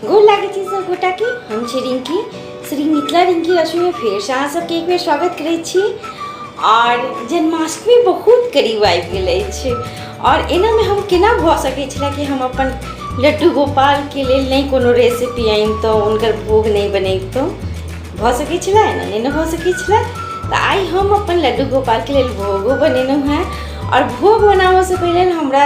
गोर लागै छी सब गोटाके। हम छी रिंकी, श्री मिथिला रिंकी रसोईमे फेरसँ अहाँ सबके एक बेर स्वागत करै छी। आओर जन्माष्टमी बहुत करीब आबि गेल अछि आओर एनामे हम केना भऽ सकै छलै कि हम अपन लड्डू गोपालके लेल नहि कोनो रेसिपी आनितहुँ, हुनकर भोग नहि बनैबतहुँ। भऽ सकै छलै? एना नहि ने भऽ सकै छलै। तऽ आइ हम अपन लड्डू गोपालके लेल भोगो बनेलहुँ हेँ। आओर भोग बनाबऽसँ पहिले हमरा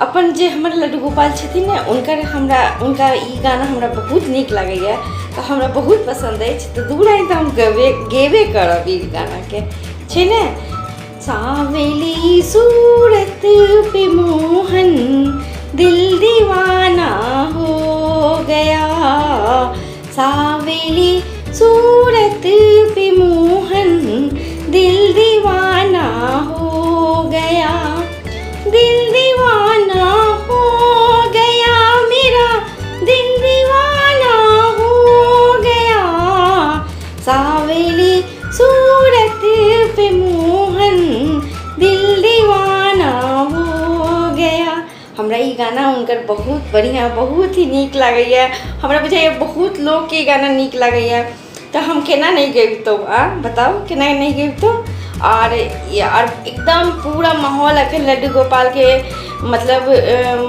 अपन जे हमर लड्डू गोपाल छथिन ने, हुनकर हमरा हुनका ई गाना हमरा बहुत नीक लागैए, तऽ हमरा बहुत पसन्द अछि, तऽ दू लाइन तऽ हम गेबे गेबे करब ई गानाके छै ने। सावली सूरत पे मोहन दिल दीवाना हो गया, सावली सूरत पे मोहन दिल दीवाना हो गया, दिल दीवाना हो गया, मेरा दिल दीवाना हो गया, सावली सूरत पे मोहन दिल दीवाना हो गया। हमरा ई गाना हुनकर बहुत बढ़िआँ, बहुत ही नीक लागैए। हमरा बुझाइए बहुत लोकके ई गाना नीक लागैए, तऽ हम केना नहि गबितहुँ? आ बताउ, केना नहि गबितहुँ? आओर एकदम पूरा माहौल अखन लड्डू गोपालके मतलब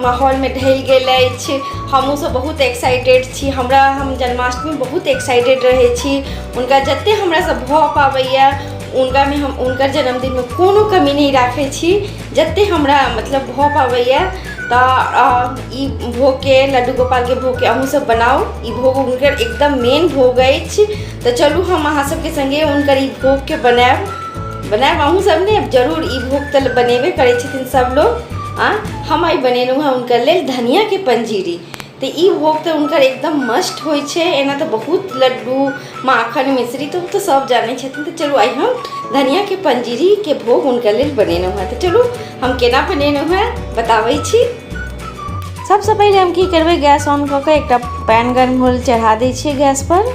माहौलमे ढलि गेल अछि। हमहूँसभ बहुत एक्साइटेड छी। हमरा हम जन्माष्टमी बहुत एक्साइटेड रहै छी। हुनका जतेक हमरासँ भऽ पाबैए, हुनकामे हम हुनकर जन्मदिनमे कोनो कमी नहि राखै छी, जतेक हमरा मतलब भऽ पाबैए। तऽ ई भोगके, लड्डू गोपालके भोगके अहूँसभ बनाउ। ई भोग हुनकर एकदम मेन भोग अछि। तऽ चलू, हम अहाँ सबके सङ्गे हुनकर ई भोगके बनायब। बनायब अहूँसभ ने जरूर। ई भोग तऽ बनेबे करै छथिन सब लोग। आ हम आइ बनेलहुँ हँ हुनकर लेल धनियाके पंजीरी। तऽ ई भोग तऽ हुनकर एकदम मस्ट होइ छै। एना तऽ बहुत लड्डू, माखन, मिश्री तऽ ओ तऽ सब जानै छथिन। तऽ चलू, आइ हम धनियाके पंजीरीके भोग हुनकर लेल बनेलहुँ हँ। तऽ चलू, हम केना बनेलहुँ हँ बताबै छी। सबसँ पहिले हम की करबै, गैस ऑन कऽ कऽ एकटा पैन गर्म होल चढ़ा दै छियै गैसपर।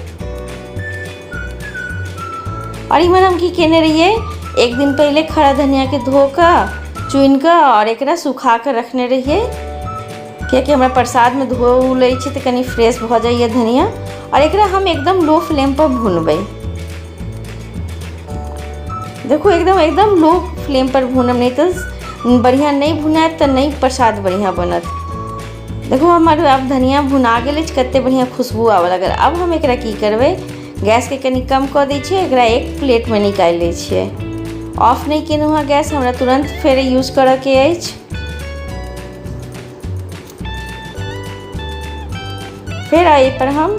आओर इम्हर हम की केने रहियै, एक दिन पहिले खड़ा धनियाके धो कऽ, चुनि कऽ आओर एकरा सुखा कऽ रखने रहियै, कियाकि हमरा प्रसादमे धो लै छी तऽ कनि फ्रेश भऽ जाइए धनिया। आओर एकरा हम एकदम लो फ्लेमपर भुनबै। देखू, एकदम एकदम लो फ्लेमपर भुनब, नहि तऽ बढ़िआँ नहि भुनायत तऽ नहि प्रसाद बढ़िआँ बनत। देखू, हमर आब धनिया भुना गेल अछि, कतेक बढ़िआँ खुशबू आबऽ लागल। आब हम एकरा की करबै, गैसके कनि कम कऽ दै छियै, एकरा एक प्लेटमे निकालि लै छियै। ऑफ नहि केलहुँ हँ गैस, हमरा तुरन्त फेर यूज करऽके अछि। फेर एहिपर हम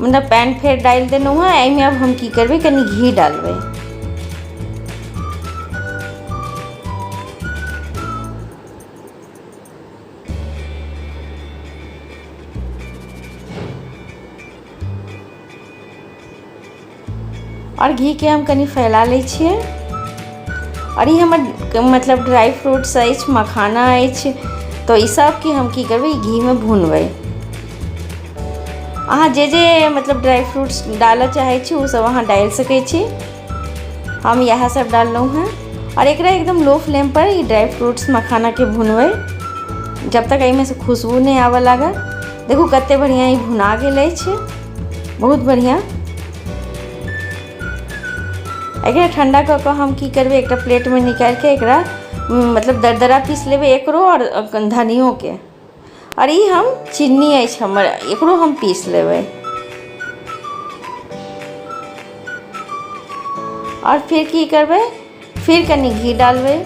मतलब पैन फेर डालि देलहुँ हँ। एहिमे आब हम की करबै, कनि घी डालबै। आओर घीके हम कनि फैला लै छियै। आओर ई हमर मतलब ड्राइ फ्रूट्स अछि, मखाना अछि, तऽ ई सबके हम की करबै, ई घीमे भुनबै। अहाँ जे जे मतलब ड्राइ फ्रूट्स डालऽ चाहै छी, ओसब अहाँ डालि सकै छी। हम इएह सब डाललहुँ हँ। आओर एकरा एकदम लो फ्लेमपर ई ड्राइ फ्रूट्स, मखानाके भुनबै, जब तक एहिमे से खुशबू नहि आबऽ लागत। देखू, कतेक बढ़िआँ ई भुना गेल अछि, बहुत बढ़िआँ। एकरा ठण्डा कऽ कऽ हम की करबै, एकटा प्लेटमे निकालिके एकरा मतलब दरदरा पीस लेबै, एकरो आओर धनियोके। आओर ई हम चिन्नी अछि हमर, एकरो हम पीस लेबै। आओर फिर की करबै, फिर कनि घी डालबै।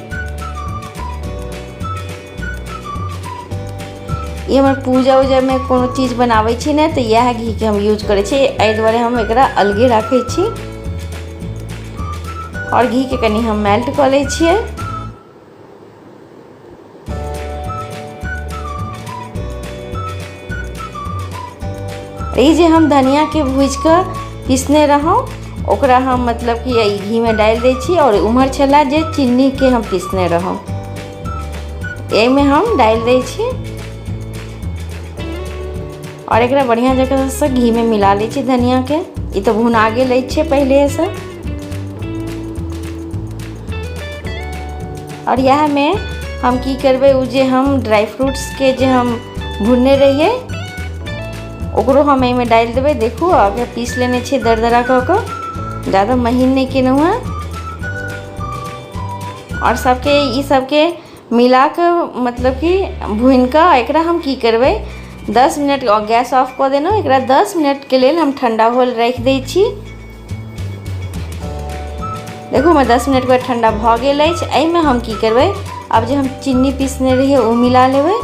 ई हमर पूजा उजामे कोनो चीज बनाबै छी ने, तऽ इएह घीके हम यूज करै छी। एहि दुआरे हम एकरा अलगे राखै छी। आओर घीके कनि हम मेल्ट कऽ लै छियै। ई जे हम धनियाके भूजिकऽ पीसने रहौँ, ओकरा हम मतलब कि एहि घीमे डालि दै छी। आओर उम्हर छलए जे चिन्नीके हम पीसने रहौँ, एहिमे हम डालि दै छी आओर एकरा बढ़िआँ जकाँसँ घीमे मिला लै छी धनियाके। ई तऽ भुना गेल अछि पहिलेसँ। आओर इएहमे हम की करबै, ओ जे हम ड्राइ फ्रूट्सके जे हम भुनने रहियै, ओकरो हम एहिमे डालि देबै। देखू, आगे पीस लेने छियै दरदरा कऽ कऽ, ज्यादा महीन नहि केलहुँ हेँ। आओर सबके ई सबके मिला कऽ मतलब कि भूनि कऽ एकरा हम की करबै, 10 मिनट गैस ऑफ कऽ देलहुँ। एकरा 10 मिनटके लेल हम ठण्डा होल राखि दै छी। देखू, हमर 10 मिनटके बाद ठण्डा भऽ गेल अछि। एहिमे हम की करबै, आब जे हम चीनी पीसने रहियै ओ मिला लेबै,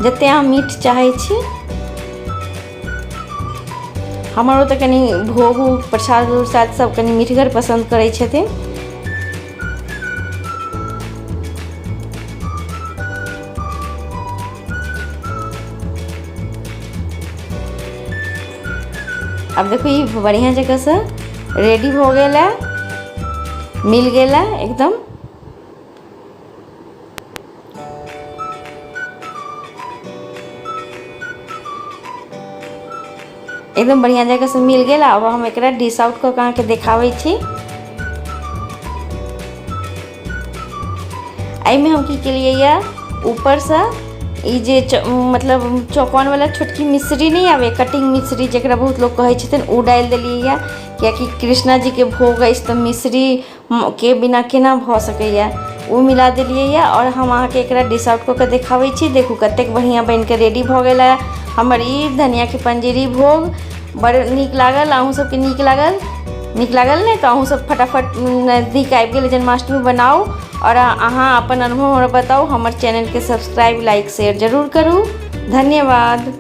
जतेक अहाँ मीठ चाहै छी। हमर ओतऽ कनि भोग उग प्रसाद उरसाद सब कनि मीठगर पसन्द करै छथिन। आब देखू, ई बढ़िआँ जकाँसँ रेडी भऽ गेल है, मिल गेल है एकदम। एकदम बढ़िआँ जकाँसँ मिल गेल। आब हम एकरा डिश आउट कऽ कऽ अहाँके देखाबै छी। एहिमे हम की केलियै यऽ, ऊपरसँ ई जे मतलब चौकोनवला छोटकी मिश्री नहि आबै, कटिंग मिश्री जकरा बहुत लोक कहै छथिन, ओ डालि देलियै यऽ, किएकि कृष्णा जीके भोग अछि तऽ मिश्री के बिना केना भऽ सकैए। ओ मिला देलियै यऽ आओर हम अहाँके एकरा डिश आउट कऽ कऽ देखाबै छी। देखू, कतेक बढ़िआँ बनि कऽ रेडी भऽ गेल हए हमर ई धनियाके पंजीरी भोग। बड़ नीक लागल। अहूँ सबके नीक लागल? नीक लागल ने? तऽ अहूँ सब फटाफट नजदीक आबि गेल जन्माष्टमी, बनाउ आओर अहाँ अपन अनुभव हमरा बताउ। हमर चैनलके सब्सक्राइब, लाइक, शेयर जरूर करू। धन्यवाद।